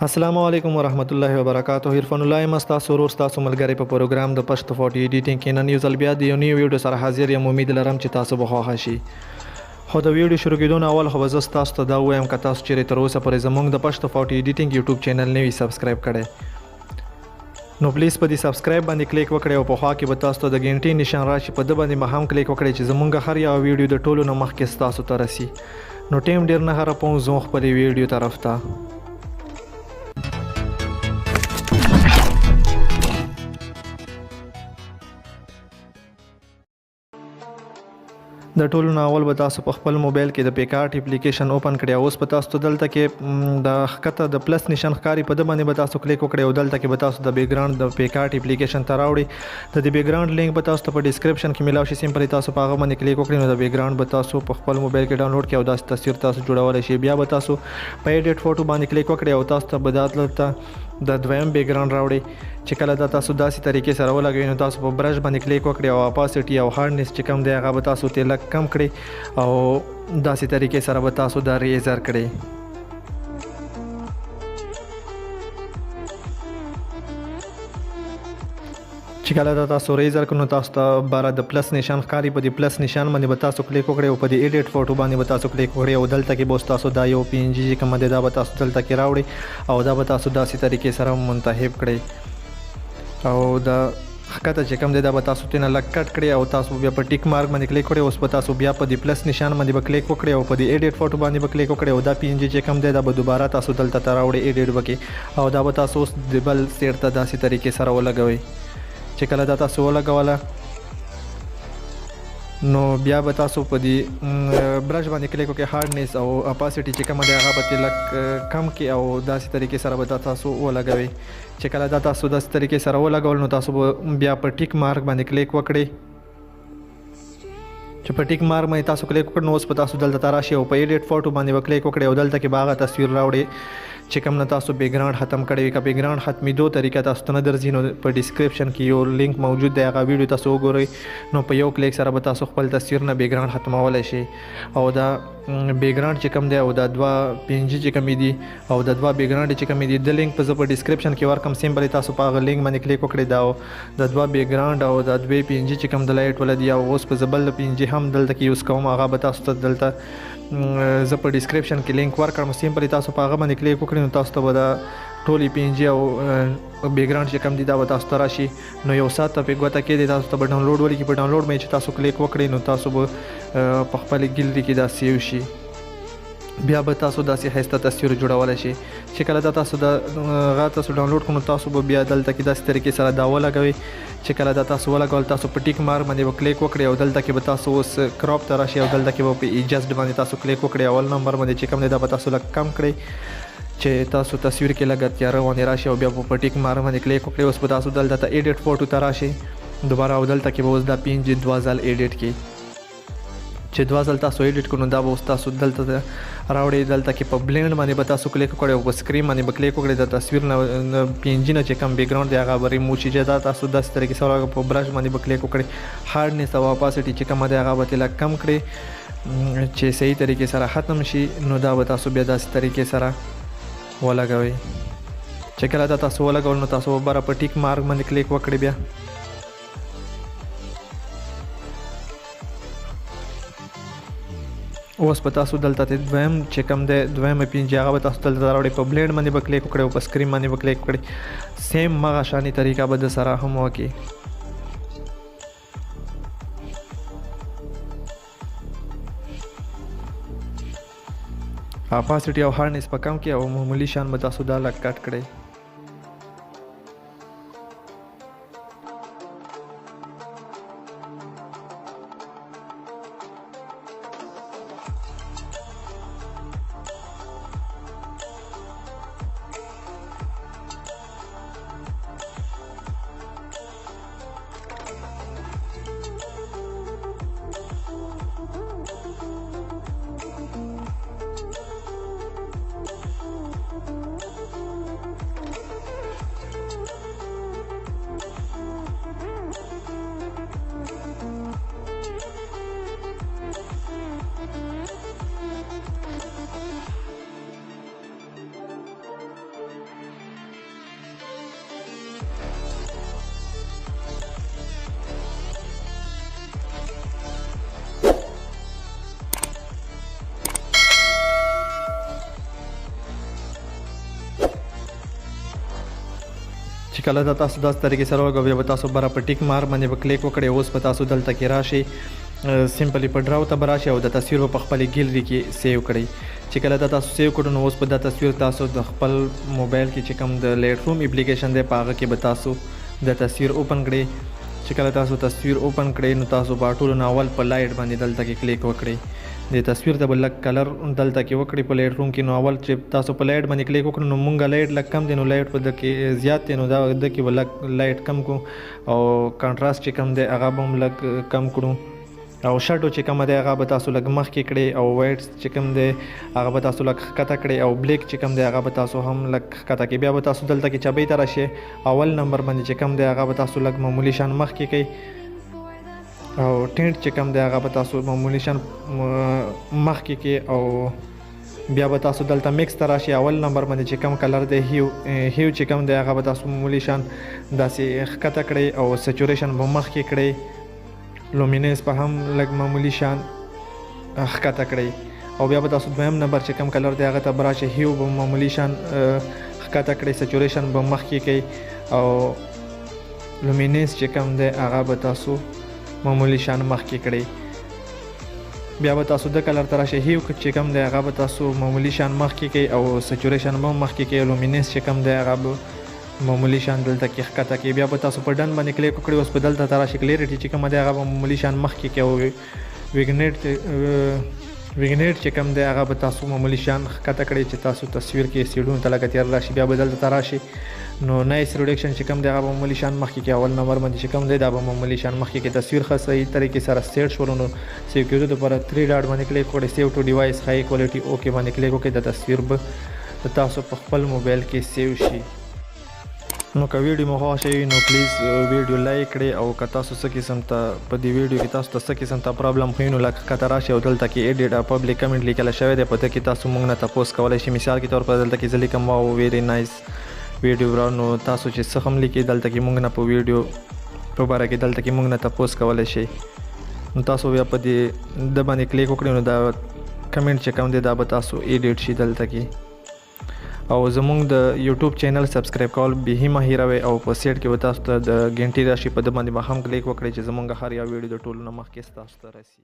السلام علیکم ورحمت الله وبرکاته. عرفان الله یم، ستاسو ورور، ستاسو ملګری په پروګرام د پښتو فوټو ایډیټینګ کې. نن یو ځل بیا د یو نیو ویډیو سره حاضر یم. امید لرم چې تاسو به خوښ شي. خو د ویډیو شروع کېدو نه اول خو به زه ستاسو ته دا ووایم، که تاسو چیرې تر اوسه پورې زموږ د پښتو فوټو ایډیټینګ یوټیوب چینل نه وي سبسکرایب کړی، نو پلیز په دې سبسکرایب باندې کلیک وکړئ او په خوا کې به تاسو ته د ګنټې نشان راشي، په ده باندې به هم کلیک وکړئ چې زموږ هر یوه ویډیو د ټولو نه مخکې ستاسو ته رسي. نو ټیم ډېر نه خرابوم، ځو خپلې ویډیو طرف ته. د ټولو نه اول به تاسو په خپل موبایل کې د پیکارټ اپلیکیشن اوپن کړئ. اوس به تاسو ته دلته کې د ښکته د پلس نشان ښکاري، په ده باندې به تاسو کلیک وکړئ او دلته کې به تاسو د بیکګراوند د پیکارټ اپلیکیشن ته راوړي. د دې بیکګراوند لینک به تاسو ته په ډیسکرپشن کې میلاو شي. سمپلی تاسو په هغه باندې کلیک وکړئ، نو د بیکګراوند به تاسو په خپل موبایل کې ډاونلوډ کړئ او داسې تصویر تاسو جوړولی شئ. بیا به تاسو په ایډیټ فوټو باندې کلیک وکړئ او تاسو ته به دلته د دویم بیکګراوند راوړي. چې کله دا تاسو داسې طریقې سره ولګوئ، نو تاسو په برش باندې کلیک وکړئ او اپاسیټي او هارډنس چې کوم دی هغه به تاسو ترې لږ کم کړئ او داسې طریقې سره به تاسو دا ریزر کړئ. چې کله دا تاسو ریزر کړو، نو تاسو ته باره د پلس نشان ښکاري. په دې پلس نشان باندې به تاسو کلیک وکړئ او په دې ایډیټ فوټو باندې به تاسو کلیک وکړئ او دلته کې به اوس تاسو دا یو پی این جي چې کومه دی دا به تاسو دلته کې راوړئ او دا به تاسو داسې طریقې سره منتخب کړئ او د ښکته چې کوم دی دا به تاسو ترې نه لږ کټ کړئ او تاسو بیا په ټیک مارک باندې کلیک وکړئ. اوس به تاسو بیا په دې پلس نشان باندې به کلیک وکړئ او په دې ایډیټ فوټو باندې به کلیک وکړئ او دا پی این جي چې کوم دی دا به دوباره تاسو دلته ته راوړئ، ایډیټ به کړئ او دا به تاسو اوس د بل سیټ ته داسې طریقې سره ولګوئ. چې کله دا تاسو ولګوله، نو بیا به تاسو په دې برش باندې کلیک وکړئ، هارډنس او اپاسیټي چې کومه دی هغه به ترې لږ کم کړئ او داسې طریقې سره به دا تاسو ولګوئ. چې کله دا تاسو داسې طریقې سره ولګول، نو تاسو به بیا په ټیک مارک باندې کلیک وکړئ. چې په ټیک مارک باندې تاسو کلیک وکړ، نو اوس به تاسو دلته ته راشئ او په ایډیټ فوټو باندې به کلیک وکړئ او دلته کې به هغه تصویر راوړئ چې کوم نه تاسو بیکګراوند ختم کړی وي. که بیکګراوند ختمېدو طریقه تاسو ته نه درځي، نو په ډیسکرپشن کې یو لینک موجود دی، هغه ویډیو تاسو وګورئ، نو په یو کلیک سره به تاسو خپل تصویر نه بیکګراوند ختمولی شئ. او دا بیکګراوند چې کوم دی او دا دوه پی این جي چې کومې دي او دا دوه بیکګراوند چې کومې دي، د لینک په زه په ډیسکرپشن کې ورکم. سمپلی تاسو په هغه لینک باندې کلیک وکړئ. دا د دوه بیکګراوند او دا دوې پی این جي چې کوم د لایټ ولا دي او اوس په زه بل پی این جي هم دلته کې یوز کوم، هغه به تاسو ته دلته زه په ډیسکرپشن کې لینک ورکړم. سمپلی تاسو په هغه باندې کلیک وکړئ، نو تاسو ته به دا ټولې پی این جي او بیکګراوند چې کوم دي دا به تاسو ته راشي. نو یو ساعت ته په ګوته کې دی، تاسو ته به ډاونلوډ ولیکي. په ډاونلوډ باندې چې تاسو کلیک وکړئ، نو تاسو به په خپلې ګیلري کې دا سیو شي. بیا به تاسو داسې ښایسته تصویر جوړولی شئ. چې کله دا تاسو دا هغه تاسو ډاونلوډ کړو، نو تاسو به بیا دلته کې داسې طریقې سره دا ولګوئ. چې کله دا تاسو ولګول، تاسو په ټیک مارک باندې به کلیک وکړئ او دلته کې به تاسو اوس کراپ ته راشئ او دلته کې به په ایجسټ باندې تاسو کلیک وکړئ. اول نمبر باندې چې کوم دی دا به تاسو لږ کم کړئ چې تاسو تصویر کې لږه تیاره غوندې راشي او بیا به په ټیک مارک باندې کلیک وکړئ. اوس به تاسو دلته ته ایډیټ فوټو ته راشئ دوباره او دلته کې به اوس دا پی این جي دوه ځل ایډیټ کړئ. چې دوه ځل تاسو ایډیټ کړو، نو دا به اوس تاسو دلته ته راوړئ. دلته کې په بلینډ باندې به تاسو کلیک وکړئ او په سکرین باندې به کلیک وکړئ. د تصویر نه پی این جي نه چې کوم بیکګراوند دی هغه به ریموو شي. چې دا تاسو داسې طریقې سره په برش باندې به کلیک وکړئ، هارډنس او اپاسیټي چې کومه دی هغه به ترې لږ کم کړئ چې صحیح طریقې سره ختم شي. نو دا به تاسو بیا داسې طریقې سره ولګوئ. چې کله دا تاسو ولګول، نو تاسو به بره په ټیک مارک باندې کلیک وکړئ. بیا اوس به تاسو دلته ته دویم چې کوم دی، دویمه پی این جي، هغه به تاسو دلته راوړئ. په بلینډ باندې به کلیک وکړئ او په سکرین باندې به کلیک وکړئ. سیم مغه شانې طریقه به د سره هم وکړي. اپاسیټي او هارډنس په کم کې او معمولي شان به تاسو دا لږ کټ کړئ. چې کله دا تاسو داسې طریقې سره ولګوئ، بیا به تاسو بره په ټیک مار باندې به کلیک وکړئ. اوس به تاسو دلته کې راشئ، simply په draw ته به راشئ او د تصویر به په خپلې ګیلري کې save کړئ. چې کله دا تاسو save کړو، نو اوس به دا تصویر تاسو د خپل موبایل کې چې کوم د لایټ روم اپلیکیشن دی، په هغه کې به تاسو د تصویر open کړئ. چې کله تاسو تصویر open کړئ، نو تاسو به ټولو نه اول په light باندې دلته کې کلیک وکړئ. د تصویر ته به لږ color دلته کې وکړئ په لایټ روم کې. نو اول چې تاسو په light باندې کلیک وکړئ، نو مونږ light لږ کم دی، نو light په ده کې زیات دی، نو دا ده کې به لږ light کم کړو او contrast چې کوم دی هغه به هم لږ کم کړو او shadow چې کوم دی هغه به تاسو لږ مخکې کړئ او white چې کوم دی هغه به تاسو لږ ښکته کړئ او black چې کوم دی هغه به تاسو هم لږ ښکته کړئ. بیا به تاسو دلته کې چبۍ ته راشئ، اول نمبر باندې چې کوم دی هغه به تاسو لږ معمولي شان مخکې کړئ او tint چې کوم دی هغه به تاسو معمولي شان مخکې کړئ او بیا به تاسو دلته mix ته راشئ، اول نمبر باندې چې کوم color دی، hue چې کوم دی هغه به تاسو معمولي شان داسې ښکته کړئ او saturation به مخکې کړئ، luminance به هم لږ معمولي شان ښکته کړئ او بیا به تاسو دویم نمبر چې کوم color دی هغه ته به راشئ، hue به معمولي شان ښکته کړئ، saturation به مخکې کړئ او luminance چې کوم دی هغه به تاسو معمولي شان مخکې کړئ. بیا به تاسو د color ته راشئ، hue چې کوم دی هغه به تاسو معمولي شان مخکې کړئ او saturation به مخکې کړئ، luminance چې کوم دی هغه به معمولي شان دلته کې ښکته کړئ. بیا به تاسو په done باندې کلیک وکړئ. اوس به دلته ته راشئ، clarity چې کومه دی هغه به معمولي شان مخکې کړئ او vignette چې کوم دی هغه به تاسو معمولي شان ښکته کړئ چې تاسو تصویر کې سیډونو ته لږه تیاره راشي. بیا به دلته ته راشئ، نو noise reduction چې کوم دی هغه به معمولي شان مخکې کړئ، اول نمبر باندې چې کوم دی دا به معمولي شان مخکې کړئ. تصویر ښه صحیح طریقې سره set شول، نو save کېدو دپاره 3 dot باندې کلیک وکړئ، save to device، high quality، okay باندې کلیک وکړئ. د تصویر به د تاسو په خپل موبایل کې save شي. نو که ویډیو مو خوښه شوي، نو please ویډیو like کړئ او که تاسو څه قسم ته په دې ویډیو کې تاسو ته څه قسم ته problem وي، نو لږ ښکته راشئ او دلته کې edit public comment لیکل شوی دی، په دې کې تاسو موږ نه تپوس کولی شئ. مثال کې طور پر دلته کې زه لیکم "Wow، very nice video bro". نو تاسو چې څه هم لیکئ دلته کې موږ نه په ویډیو په باره کې دلته کې موږ نه تپوس کولی شئ. نو تاسو بیا په دې د باندې کلیک وکړئ، نو دا کمنټ چې کوم دی دا به تاسو edit شي دلته کې. او زمونږ د یوټیوب channel subscribe کول به مه هیروئ او په side کې به تاسو ته د ګنټې راشي، په ده باندې به هم کلیک وکړئ چې زمونږ هر یو ویډیو د ټولو نه مخکې ستاسو ته رسي.